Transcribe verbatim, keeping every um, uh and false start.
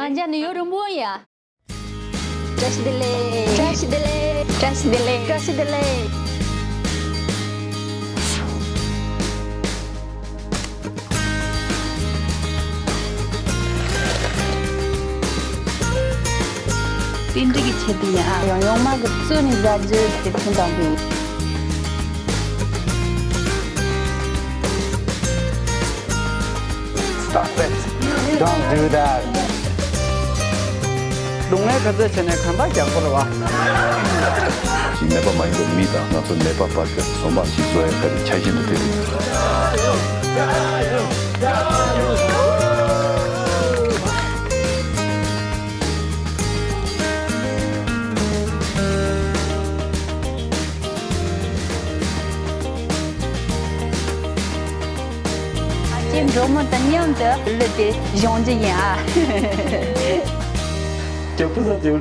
ང་འཇགས་ནས་ཡུན་རིང་པོ་ཡིན་ཡ། བཀྲ་ཤིས་བདེ་ལེགས། བཀྲ་ཤིས་བདེ་ལེགས། བཀྲ་ཤིས་བདེ་ལེགས། བཀྲ་ཤིས་བདེ་ལེགས། རྟེན་འབྲེལ་གྱི་ཆེད་དུ་ཡིན་ཨ། ཡང་ཡང་མ་གི་བཙོན་ནས་བཟའ་རྒྱུ་དེ་ཕན་དང་པོ་ཡིན། Stop it! Don't do that! སྡུག་བསྔལ་ག་ཚོད་བྱས་ནས་གང་ལྟར་རྒྱག་དགོས་རེད་བ། ནད་པ་མ་ཡིན་པའི་མི་དང་ང་ཚོ་ནད་པ་བར་གྱི་འཛོམས་པ་ཞིག་བཟོ་ཡག་གི་ཆ་ཤས་འདི་དེ་རེད། ཁྱེད་འགྲོ་མི་དང་མཉམ་དུ་གླུ་དེ་སྦྱོང་རྒྱུ་ཡིན་ཨ། རྒྱབ་ཕུ་ས་ཅིག